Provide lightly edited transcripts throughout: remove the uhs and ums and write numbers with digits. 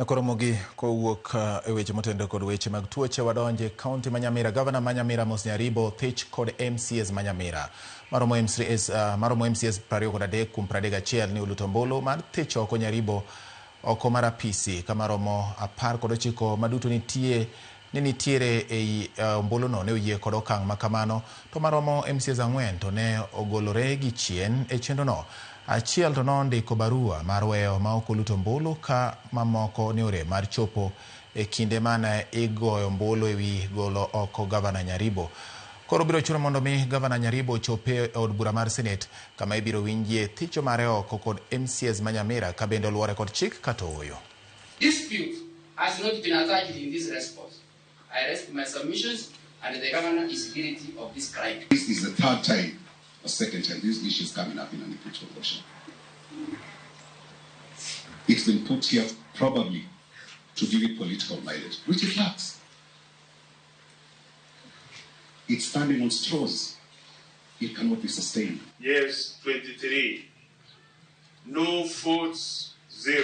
Koromogi kowuok e weche motenore kod weche mag tuoche wadonje e kaunti ma Nyamira. Gavana ma Nyamira Amos Nyaribo thich kod MCAs ma Nyamira maromo MCAs, maromo MCAs 23 kuom 31 ni oluto ombulu mar thich oko Nyaribo oko mar apisi kama romo 19 maduto nitie ni nitiere ei ombuluno ne oyie kod okang' ma kamano to maromo MCAs 4 to ne ogolore gi chien e chenrono. Achiel to nondiko barua mar weyo ma ok oluto ombulu ka mamoko ne orem mar chopo e kinde mane igoyo ombulu ewi golo oko gavana Nyaribo. Koro biro chuno mondo mi gavana Nyaribo ochop e od bura mar Senate kama ibiro winjie thicho mare oko kod MCAs ma Nyamira ka bende oluwore kod chik kata ooyo. Dispute has not been attached in this response. I rest my submissions and the governor is guilty of this crime. This is the third time, or second time, this issue is coming up in an impeachment motion. It's been put here probably to give it political mileage, which it lacks. It's standing on straws. It cannot be sustained. Yes, 23. No votes, 0.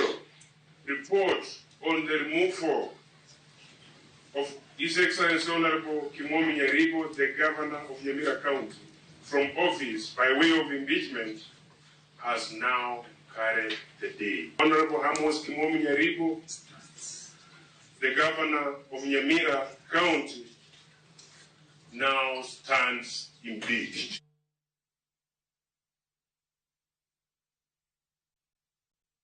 Report on the removal of His Excellency Honorable Kimomi Nyaribo, the Governor of Nyamira County, from office by way of impeachment has now carried the day. Honorable Amos Kimomi Nyaribo, the Governor of Nyamira County, now stands impeached.